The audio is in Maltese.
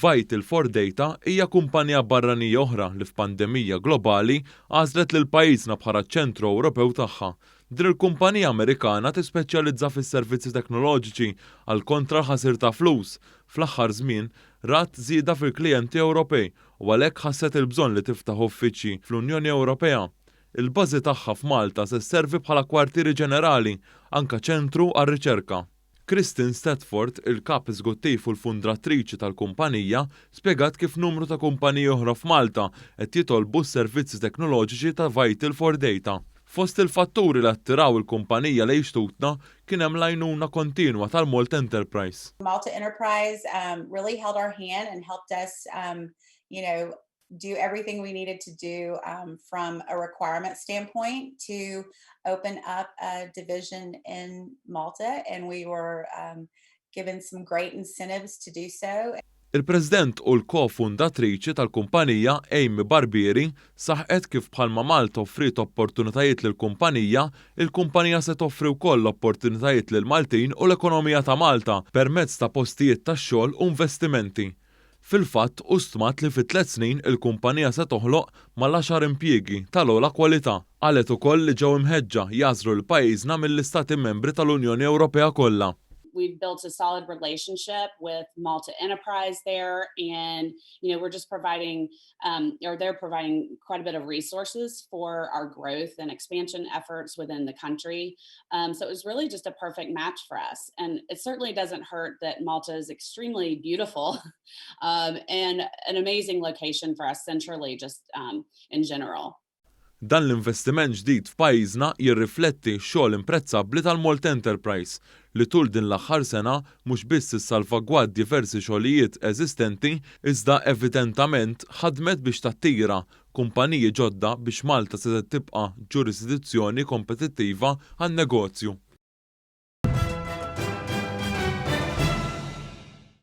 Vital for Data hija kumpanija barranija oħra li f'pandemija globali għażlet lil pajjiżna bħala ċ-ċentru Ewropew tagħha. Din il-kumpanija Amerikana tispeċjalizza fis-servizzi teknoloġiċi għal kontra l-ħasir ta' flus. Fl-aħħar żmien rat żieda fil-klijenti Ewropej u għalhekk ħasset il-bżonn li tiftaħ uffiċċji fl-Unjoni Ewropea. Il-bażi tagħha f'Malta se sservi bħala kwartieri ġenerali, anke ċentru għar-riċerka. Kristin Stedford, il-Kap Eżekuttiv u l-fundratriċi tal-kumpanija, spjegat kif numru ta' kumpaniji oħra f'Malta qed jitolbu s-servizzi teknoloġiċi ta' Vital for Data. Fost il-fatturi li attiraw il-kumpanija lejn xtutna kien hemm l-għajnuna kontinwa tal-Malta Enterprise. Malta Enterprise really held our hand and helped us do everything we needed to do from a requirement standpoint to open up a division in Malta, and we were given some great incentives to do so. Il-President u l-ko-fundatriċi tal-kumpanija, Amy Barbieri, saħqet kif bħalma Malta offrit opportunitajiet lill-kumpanija, il-kumpanija se toffri wkoll opportunitajiet lil Maltin u l-ekonomija ta' Malta permezz ta' postijiet tax-xogħol u investimenti. Fil-fatt, u stmat li fi 3 snin il-kumpanija se toħloq mal-10 impjiegi tal-ogħla kwalità. Qalet ukoll li ġew imħeġġa jagħżlu lil pajjiżna mill-Istati Membri tal-Unjoni Ewropea kollha. We've built a solid relationship with Malta Enterprise there, and we're just providing, or they're providing quite a bit of resources for our growth and expansion efforts within the country. So it was really just a perfect match for us, and it certainly doesn't hurt that Malta is extremely beautiful and an amazing location for us centrally, just in general. Dan l-investiment ġdid f'pajjiżna jirrifletti xogħol imprezzabbli tal-Malta Enterprise li tul din l-aħħar sena mhux biss issalvagward diversi xogħlijiet eżistenti, iżda evidentament ħadmet biex tattira kumpaniji ġodda biex Malta se tibqa' ġurisdizzjoni kompetittiva għan-negozju.